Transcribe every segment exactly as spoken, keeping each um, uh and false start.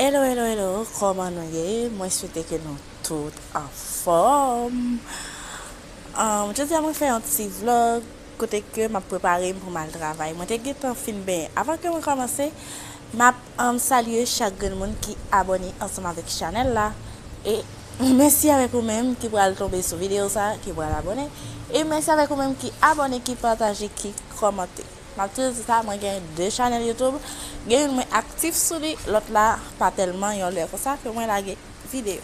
Hello, hello, hello, kòman nou ye? Mwen swete ke nou tout anfòm. Um, jodi a mwen fè yon ti vlog kote ke m ap prepare m pou m al travay. Mwen te gentan fin benyen. Avan ke mwen kòmanse, m ap um, salye chak grenn moun ki abòne ansanm avèk chanèl la. E mèsi avèk ou menm ki pral tonbe sou videyo sa, ki pral abòne. E mèsi avèk ou menm ki abòne, ki pataje, ki kòmante. M ap toujou di sa, mwen gen de chanèl YouTube. Gen youn mwen aktif sou li, lòt la pa tèlman, yon lè konsa ke mwen lage videyo.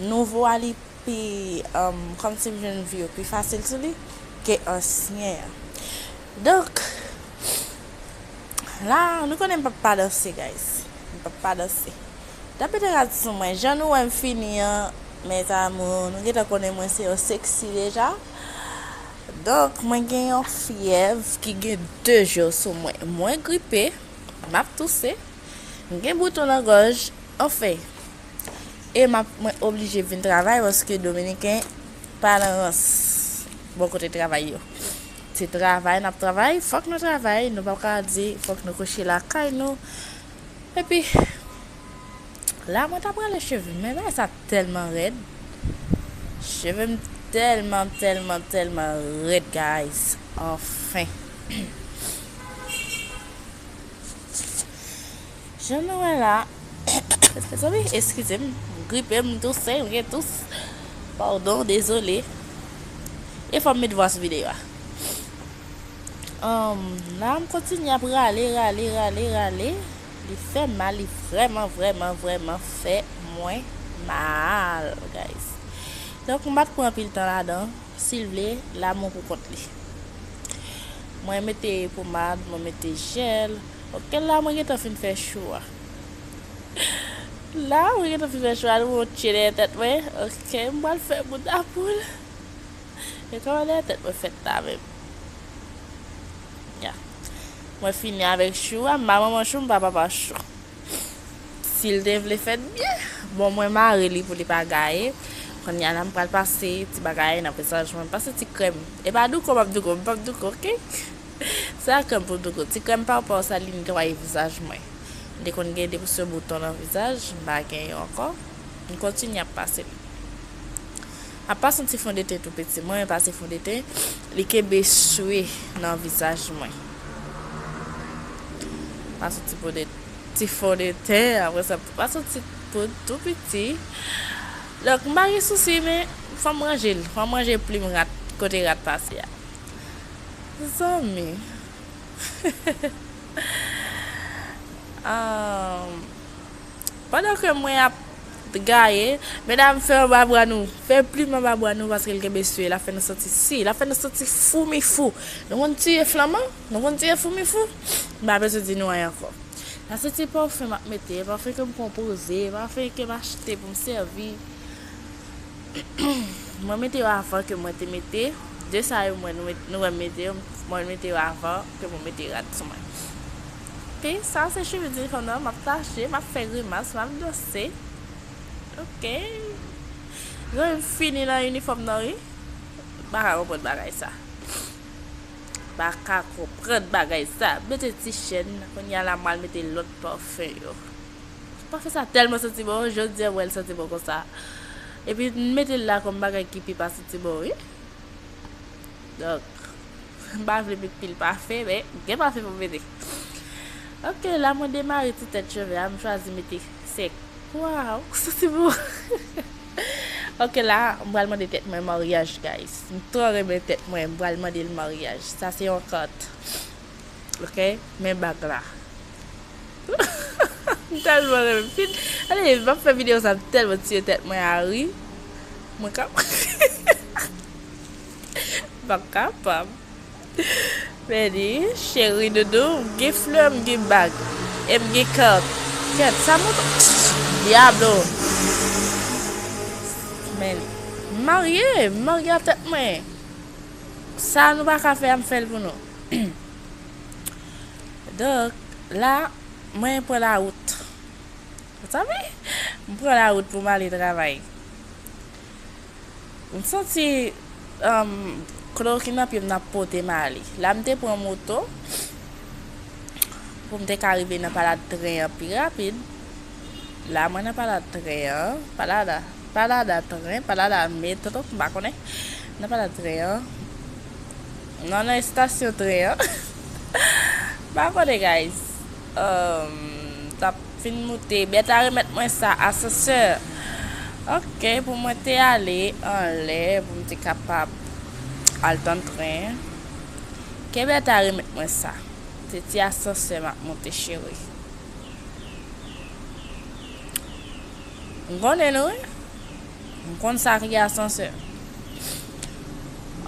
Nouvo a li pi, um, kòmsi m jwenn vi yo pi fasil sou li ke ansyen an. Donk, la, nou konnen m p ap pa danse, guys. M p ap pa danse. T ap mete rad sou mwen. Jan nou wè m fini an, mes amours, nou gentan konnen mwen se yon sexy deja. Donk, mwen gen yon fyèv ki gen de jou sou mwen. Mwen gripe, m ap touse, m gen bouton nan gòj, anfen. E m ap, mwen oblije vin travay paske Dominiken pa nan rans bò kote travay yo. Se travay n ap travay, fòk nou travay, nou pa ka di fòk nou kouche lakay nou. Epi, la mwen t ap rale cheve m, men bagay sa tèlman rèd. Cheve m tèlman, tèlman, tèlman rèd, guys. Anfen. Jan nou wè la, mezanmi, eskize m, m gripe, m touse, m gen tous. Padon, dezole. E fò m met vwa sou videyo a. Um, la, m kontinye ap rale, rale, rale, rale. Li fè mal, li vrèman, vrèman, vrèman fè mwen mal, guys. Donk, m pa t pran anpil tan ladan. Si l vle, la mwen pou kont li. Mwen mete pomad, mwen mete jèl. Ok, la mwen gentan fin fè chou a. La mwen gentan fin fè chou a, nou wè yon tchye dèyè tèt mwen. Ok, m pral fè bouda poul. E kòman dèyè tèt mwen fèt la menm? Ya. Mwen fini avèk chou a, m pa manman chou, m pa papa chou. Si l te vle fèt byen, bon, mwen mare li pou li pa gaye. Kounye a la, m pral pase ti bagay nan vizaj mwen. M pase ti krèm. E pa douko m ap douko, m p ap douko, ok? Se a krèm pou m douko. Ti krèm pa w pa w sa li netwaye vizaj mwen. M te konn gen de pousyon bouton nan vizaj, m pa gen yo ankò. M kontinye ap pase li. Apa se yon ti fondeten tou piti. Mwen renmen pase fondeten, li kenbe swe nan vizaj mwen. Pase yon ti fondeten, ti fondeten, apre sa, pase yon ti poud tou piti. Donk, m pa gen sousi, men fò m ranje l. Fò m ranje plim rat, kote rat pase a. Zanmi. Ah, pandan ke mwen ap gaye, medam, fè anba bra nou, fè plim anba bra nou, paske l kenbe swe, l ap fè nou santi si, l ap fè nou santi foumi fou. Nou konn tiye flanman? Nou konn tiye foumi fou? M pa bezwen di nou anyen ankò. Sa se ti pafen m ap mete, pafen ke m konpoze, pafen ke m achte pou m sèvi. Mwen mete yo avan ke mwen te mete. De sa yo mwen nou met-, nou wè m mete yo, mwen mete yo avan ke mwen mete rad sou mwen. Pi sa se cheve de fanm nan, m ap tache, m ap fè grimas, m ap danse. Ok. Zanmi m fini nan inifòm nan wi. M pa ka konprann bagay sa. M pa ka konprann bagay sa. Mete ti chèn, kounye a la m al mete lòt pafen yo. Pafen sa tèlman santi bon, jodi a m wè l santi bon konsa. Epi m mete l la kòm bagay ki pi pa santi bon wi. Donk, m pa vle met pil pafen, men gen pafen pou m mete. Ok, la mwen demare ti tèt cheve a, m chwazi mete sèk. Waw, santi bon. Ok, la, m pral mande tèt mwen maryaj, guys. M twò renmen tèt mwen, m pral mande l maryaj. Sa se yon kat. Ok, men bag la. M tèlman renmen. Fin, ale, m ap fè videyo sa, m tèlman tiye tèt mwen a ri. Mwen kap-, m pa kapab. Men li, cheri doudou, m gen flè, m gen bag. E m gen kat. Kèt, sa mouton. Dyablo. Men, m marye, m marye a tèt mwen. Sa nou pa ka fè a, m fè l pou nou. Donk, la, mwen pran lawout. Ou savi? M pran lawout pou m ale travay. M santi, um, klowokwen nan pye m nan pote m ale. La, m te pran moto pou m te ka rive nan palad tren an pi rapid. La, mwen nan palad tren an. Palada. Palada tren. Palada metro. M pa konnen. Nan palad tren an. Non, nan estasyon tren an. M pa konnen, guys. Um, t ap fin moute. Bèta remèt mwen sa, asansè. Ok, pou mwen te ale anlè, pou m te kapab al tann tren. Ke Bèta remèt mwen sa. Se ti asansè m ap monte, cheri. M konnen nou, wi. M konn sa ki asansè.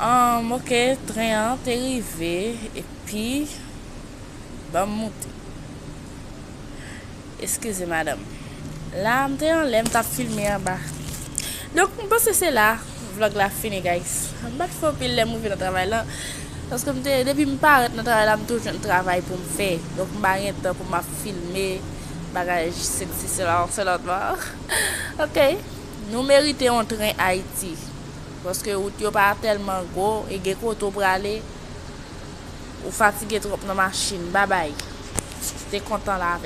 Um, ok, tren an te rive, epi ban m moute. Eskize, madanm. La, m te anlè, m t ap filme anba. Donk, m panse se la vlog la fini, guys. M pa t fè anpil lè m rive nan travay la. Paske m te, depi m parèt nan travay la, m toujou jwenn travay pou m fè. Donk, m pa gen tan pou m ap filme bagay sexy, sela, selòt, bon. Ok. Nou merite yon tren Ayiti. Paske wout yo pa tèlman gwo, e gen kote w prale, ou fatige twòp nan machin. Babay. Te kontan la avè